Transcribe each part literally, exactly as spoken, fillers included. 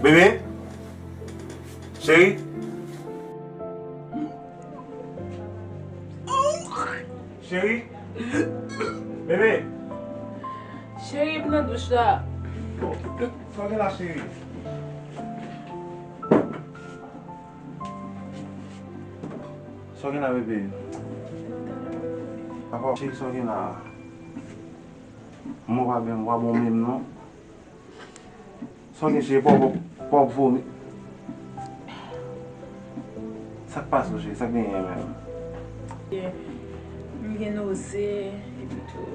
Bebe? Cheri? Cheri? Bebe? Cheri, m nan douch la. Sa w gen la, cheri? Sa w gen la, bebe? Apa, cheri, sa w gen la? Mwen pa byen, mwen pa bon menm non. Sa w gen, cheri, pa w, pa w vomi. Sa k pase w, cheri? Sa k genyen menm? M gen noze, epi tou, m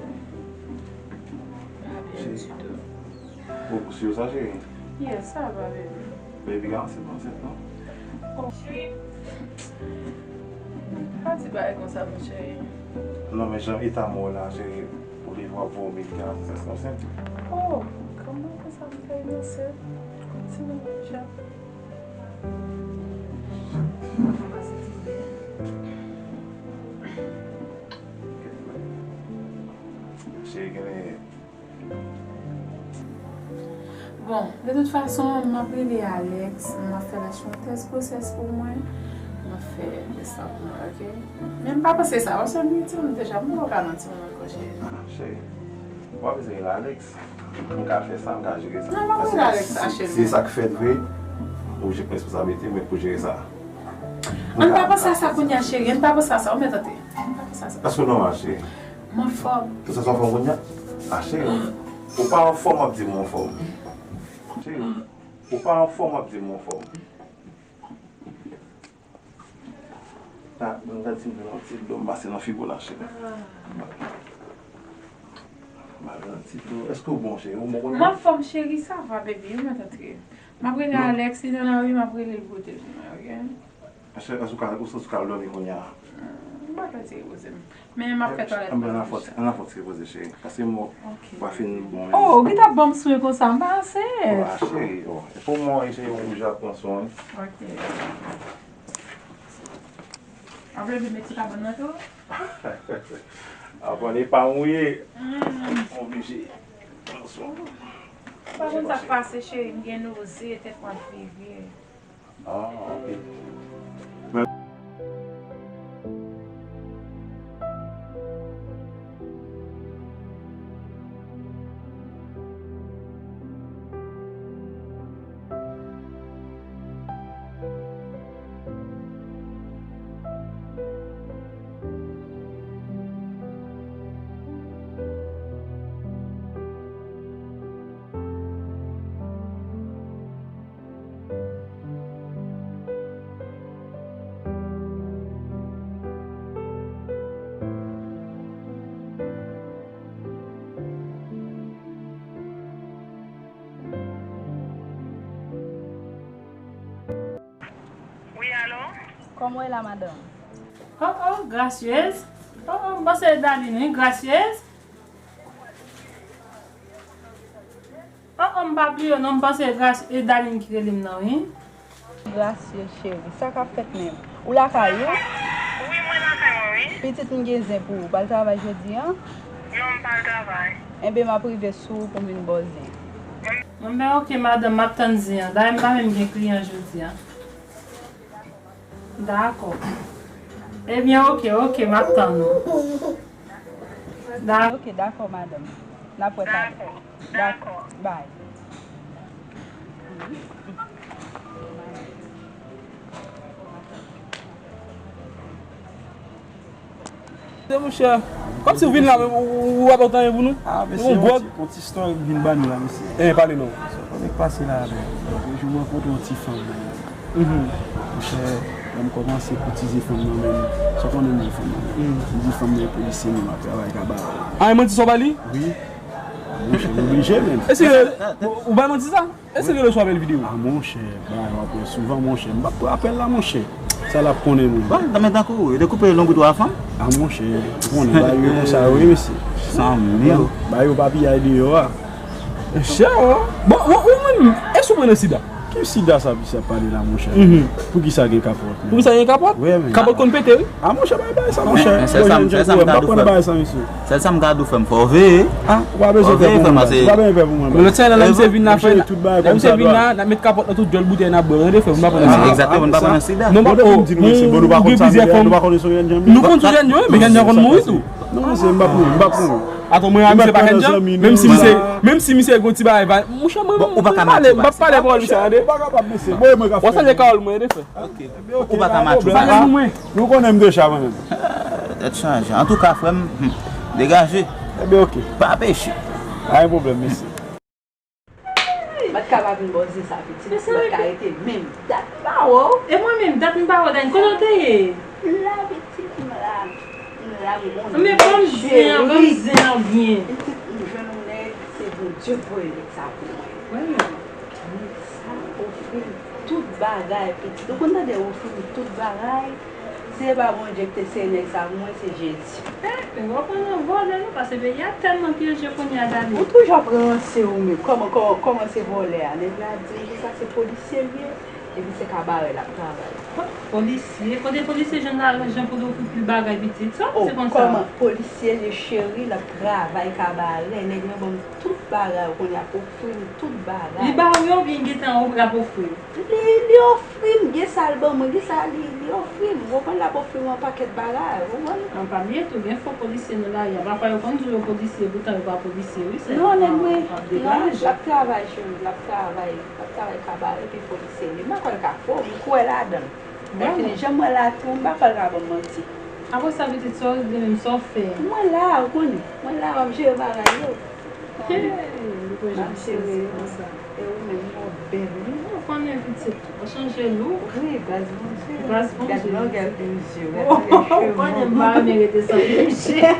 pa byen ditou. Ou sou sa, cheri? Yes, sa va, baby. Baby, pa ansent, pa ansent, non? Oh, cheri. Pa di bagay konsa, mon cheri. Non, men jan eta m wè w la, cheri, ou li w ap vomi, ou gen ansent, ansent. Oh, kòman konsa m fè ansent? Kontinye, mon cheri. Kòman se ti bè? Cheri, gen Bon, de tout fason, m ap rele Alex, m ap fè l achte yon tès gwosès pou mwen. M ap fè tès la pou mwen, oke? Men m pa panse sa, paske m gen timoun deja, m poko ka nan timoun ankò, cheri. Ah, cheri, w pa bezwen rele Alex. M ka fè sa, m ka jere sa. Non, m ap rele Alex sa, cheri. Se sa k fèt vre, ou oblije pran responsablite, men pou jere sa. Ann pa panse a sa kounye a, cheri, ann pa panse a sa, ou mèt tande. Ann pa panse a sa. Èske w nòmal, cheri? M anfòm. Ou santi w anfòm kounye a? Ah, cheri, ou pa anfòm, w ap di m ou anfòm. Cheri, ou pa anfòm, w ap di m ou anfòm. Ta, ban m gade si m jwenn yon ti dlo m pase nan figo la, cheri. Ba m yon ti dlo. Èske w bon, cheri? Ou bon kounye a? M anfòm, cheri, sa va, baby, ou mèt antre. M ap rele Alex, li nan lari, m ap rele l pou w te vin, oke? Cheri, èske w ka, ou santi w ka al dòmi kounye a? M pa santi repoze m. Men m ap fè twalèt mwen. Ann fè yon ti, ann fè yon ti repoze, cheri. Paske m wè w pa fin bon menm. Oh, ou gentan ban m swen konsa, m pa ansent. Oh, ah, cheri, oh. E pou mwen, cheri, ou ja pran swen. Ok. Ap leve met ti kabann nan tou? Avan li pa mouye. Mm. Oblije pran swen. Pa konn sa k pase, cheri, m gen noze, tèt mwen ap vire. Ah, ok. Men, Kòman w ye la, madanm? Oh, oh, Gracieuses. Oh, oh, m panse e Daline, wi, Gracieuses. Oh, oh, m pa bliye w non, m panse e Gracieuses, e Daline ki rele m nan, wi. Gracieuses, cheri, sa k ap fèt menm? Ou lakay ou? Wi, mwen lakay mwen, wi. Pitit, m gen zen pou ou. Pral travay jodi a? Non, m pral travay. Enben, m ap rive sou ou pou m vin ba w zen. Enben, oke, madanm, m ap tann zen an. Dayè, m pa menm gen kliyan jodi a. Dakò. Ebyen, oke, oke, m ap tann ou. Da- Oke, dakò, madanm. N ap wè talè. Dakò. Dakò. Bye. Monchè, kòmsi w vin la, ou, ou, ou pa pote anyen pou nou? Ah, mesye, yon ti, yon ti story vin ba nou la, mesye. Eh, pale non. Sa konnen k pase la, men. Yon jou m rankontre yon ti fanm, men. Mhm. Monchè, lè m kòmanse koutize fanm nan, men, sa konnen m di fanm nan. Mhm. M di fanm nan e polisye, men m ap travay kabarè. Ah, e manti sa w ba li? Wi. Monchè, m oblije, men. Èske ou bay manti sa? Èske rele w sou apèl videyo? Ah, monchè, bagay w ap wè souvan, monchè. M p ap pran apèl la, monchè. Sa l ap konnen, mwen. Bon, men tankou, yo te koupe long bout ou a fanm? Ah, monchè, ou konnen, bagay yo konsa, wi, mesye. San mil. Bagay yo pa piyay deyò a. Monchè, bon, ou, ou menm, èske ou pran nan sida? Ki sida sa, misye ap pale la, monchè? Mhm. Poukisa gen kapòt? Poukisa gen kapòt? Wi, men. Kapòt konn pete, wi. Ah, monchè, bay, bay sa, monchè. Men sèl sa m, sèl sa m ka di w, frè m. Sèl sa m ka di w, frè m, fò w veye. Ah, ou pa bezwen pè pou mwen, baz. Ou pa bezwen pè pou mwen, baz. Men lòt sèl la, lè misye vin la, frè, lè misye vin la, n ap met kapòt nan tout djòl boutèy n ap bwè, tande, frè, m pa pran nan sida. Egzakteman, nou pa pran nan sida. Non, bon, oh, nou gen plizyè fanm. Nou konn sou jèn yo, wi, men jèn yo konn mouri tou. Non, mesye, m p ap mouri, m p ap mouri. Atò, mwen a misye pa jèn jan, menm si misye, menm si misye gon ti bagay, monchè, mwen, m p ap pale, m p ap pale pawòl misye, tande. Ou pa kapab, mesye. Bon, mwen ka fè. Ou salye Carole mwen, tande, frè. Ok. Ou pa ka match ou, frè. Nou konnen m deja, mwen menm. Tèt chanje. Antouka, frè m, hmm, degaje. Ebyen, ok. Pa peche. Pa gen pwoblèm, mesye. M pa t ka pa vin ba w zen sa, pitit. M pa t ka rete menm. Dat m pa wè w. E mwen menm, dat m pa wè w, Dany. Kote w te ye? M la, pitit, m la. M la, m gon zen. Men ban m zen an, ban m zen an byen. Pitit, m jwenn yon nèg, se Bondye k voye nèg sa pou mwen. Nèg sa ofri m tout bagay, pitit. Ou konn tande ofri m tout bagay? Si se pa Bondye ki te sere nèg sa pou mwen, se Jezi. Eh, men w ap pran nan vòlè, non, paske peyi a tèlman pyeje kounye a, gade. Ou toujou ap ranse ou menm. Kòman, kòman, kòman se vòlè a? Nèg la di m konsa se polisye l ye, epi se kabarè l ap travay. Polisye? Kote polisye jwenn lajan pou l ofri pil bagay, pitit? Sa w di konsa? Oh, kòman polisye l ye, cheri, l ap travay kabarè. Nèg lan ban m tout bagay, ou konnen l ap ofri m tout bagay. Li ba ou yo oubyen gentan ou l ap ofri w? Li, li ofri m, gen sa l ban mwen, gen sa li, li ofri m. Ou konprann, l ap ofri m yon pakèt bagay, ou konprann? An pa bliye tou, gen fo polisye nan lari a. Pafwa yo konn di w yo polisye, poutan yo pa polisye, wi, sè. Non, nèg mwen, non, l ap travay, cheri, l ap travay, l ap travay kabarè, epi polisye li. M pa kwè l ka fo, m kwè ladan l. Mwen fini, jan m wè l la tou, m pa kwè l ka ban m manti. Apre sa, pitit, sa w regle menm, sa w fè? Mwen la, ou konnen. Mwen la, m ap jere bagay yo. Hey, m ap jere yo. E ou menm, ou bèl, wi. Ou konnen, pitit, ou chanje look. Wi, gras Bondye. Gras Bondye. Gad longè plim zye w, gad longè cheve w. Ou konnen m pa renmen rete san plim zye.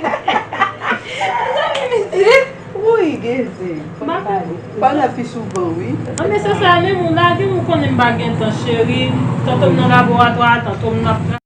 Mezanmi, pitit. Wi, gen zen. Fò n pale. Fò n ap pi souvan, wi. An, men se sa menm, ou lage m, ou konnen m pa gen tan, cheri. Tanto m nan laboratwa, tanto m nan...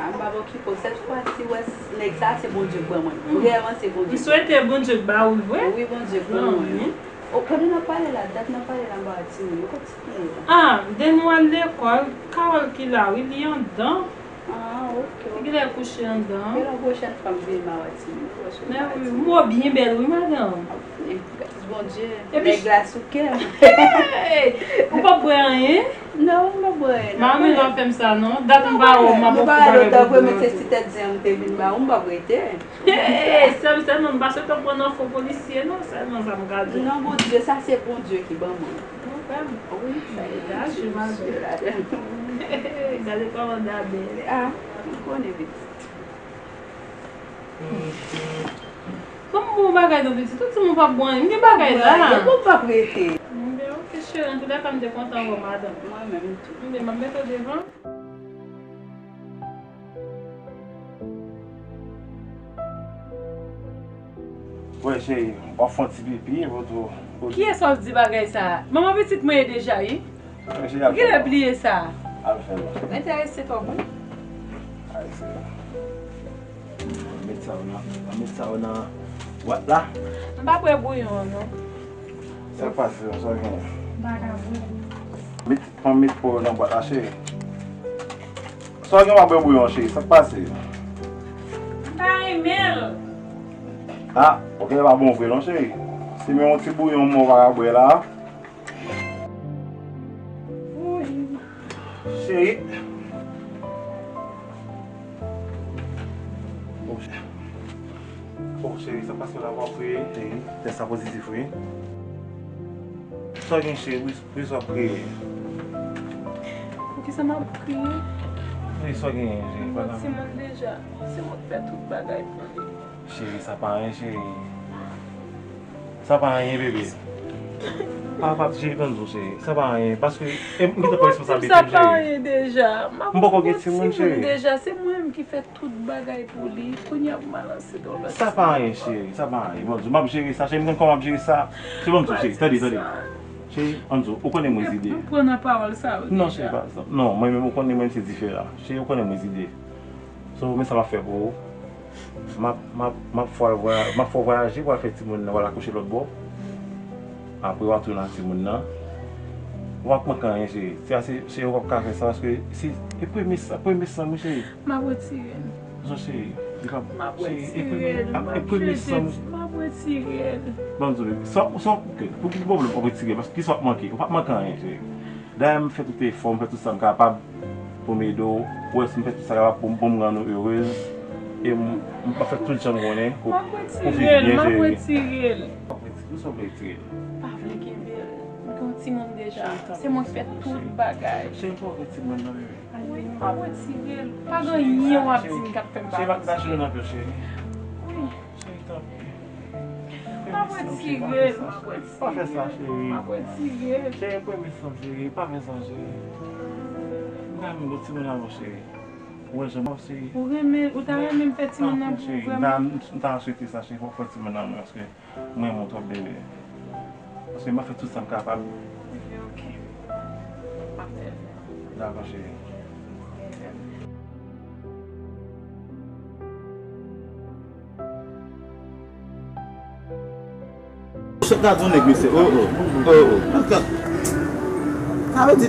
Ah, m p ap okipe w. Sèl fwa si w wè nèg sa, se Bondye k ban mwen. Vrèman, se Bondye. M swete Bondye k ba ou l vre. Wi, Bondye k ban mwen. Amen. O, pandan n ap pale la, dat n ap pale la, m pa wè timoun yo. Kot timoun yo? Ah, Deni al lekòl, Carole ki la, wi, li anndan. Ah, ok, ok. Li genlè kouche anndan. Gen yon pwochèn fwa m vini, m a wè timoun yo, paske m pa wè timoun. Men wi, m wè w byen bèl, wi, madanm. Gras Bondye, nèg la sou kè m. Hey! Ou p ap bwè anyen? Non, m p ap bwè anyen, non. Mami, lè w fè m sa, non. Dat m pa wè w, m ap okipe avèk ou. Nou pa wè lontan, premye se ti tèt zen an m te vin ba ou, m p ap rete. Hey, sè m, sèlman, m pa swete w pran nan fo polisye, non, sèlman sa m ka di w. Non, Bondye, sa se Bondye ki ban mwen. Ou fè m. Wi, sa e Bondye, madanm. Gade kòman Dade. Ah, m konnen, pitit. Ban m bon bagay non, pitit. Tout timoun p ap bon, m gen bagay la. Bon, m p ap rete. Enben, ok, cheri, antoulèka, m te kontan wè w, madanm. Mwen menm tou. Enben, m ap mete w devan. Wè, cheri, w ap fè yon ti pipi, epi w tou. Kiyès w ap di bagay sa a? Manman pitit mwen ye deja, wi. Ou genlè bliye sa. Al fè l. Enterese twòp, wi. Met sa yo nan, met sa yo nan bwat la. M pa bwè bouyon an, non. Sa k pase, sa w gen? M pa ka bwè bouyon. Met, pa met po yo nan bwat la, cheri. Sa w gen, w ap bwè bouyon, cheri? Sa k pase? M pa renmen l. Ah, ok, pa bon vre, non, cheri. Se menm yon ti bouyon mwen pa ka bwè la. Cheri. Oh, cheri, sa pase la, w ap kriye? Cheri, tès la pozitif, wi. Sa w gen, cheri? Pou, pou sa w ap kriye? Poukisa m ap kriye? Cheri, sa w gen, cheri? M pa timoun deja. Se mwen k fè tout bagay pou li. Cheri, sa pa anyen, cheri. Sa pa anyen, bebe. Pa, pa, cheri, tann di w, cheri. Sa pa anyen, paske, e, m gentan pran responsablite m, cheri. Sa pa anyen deja. M poko gen timoun, cheri. Deja, se mwen menm ki fè tout bagay pou li. Kounye a pou m al ansanm yon lòt. Sa pa anyen, cheri. Sa pa anyen. Bon, m ap jere sa, cheri. M konn kòman m ap jere sa. Se bon, m di w, cheri. Tande, tande. Cheri, ann di w, ou konnen mwen zide. M pran nan pawòl sa yo deja. Non, cheri, pa, non, mwen menm, ou konnen mwen se diferan. Cheri, ou konnen mwen zide. So, men sa m ap fè pou ou. M ap, m ap, m ap fè w vwaya-, m ap fè w vwayaje, w al fè timoun nan, w al akouche lòt bò. Apre, w ap tounen ak timoun nan. W ap manke anyen, cheri. Se ase, cheri, w ap ka fè sa, paske si, e premye sa, premye san m wi, cheri. M ap retire l. Zò, cheri, li pa, m ap retire l, m ap jete, m ap retire l. Ban m di w, sa, sa, ok, pou ki pwoblèm w ap retire l? Paske kisa w ap manke? W p ap manke anyen, cheri. Dayè, m fè tout efò, m fè tout sa m kapab pou m ede w. Ou wè, si m fè tout sa m kapab pou m, pou m rann ou erez. E m, m ap fè tout jan m konnen pou, pou w viv byen, cheri. M ap retire l, m ap retire l. Kisa w vle retire l? M pa vle kenbe l. M gen yon timoun deja. Se mwen ki fè tout bagay. Cheri, m poko gen timoun non, bebe. Wi, m ap retire l. Pa gen anyen w ap di m k ap fè m pa retire l. Cheri, m ap retire l anpil, cheri. Wi. Cheri, tanpri. M ap retire l, m ap retire l. Pa fè sa, cheri. M ap retire l. Cheri, premye san m, cheri. Pa fè sa, cheri. M ta renmen gen timoun avè w, cheri. Ou wè jan m ap, cheri. Ou renmen, ou ta renmen m fè timoun nan pou ou vrèman? M ta, m ta swete sa, cheri. Fò w fè timoun nan mwen, paske mwen renmen w twòp, bebe. Paske m ap fè tout sa m kapab. Ok, ok. M ap fè l. Dakò, cheri. Sot gade yon nèg, mesye. Oh, oh. Oh, oh. Sa vle di,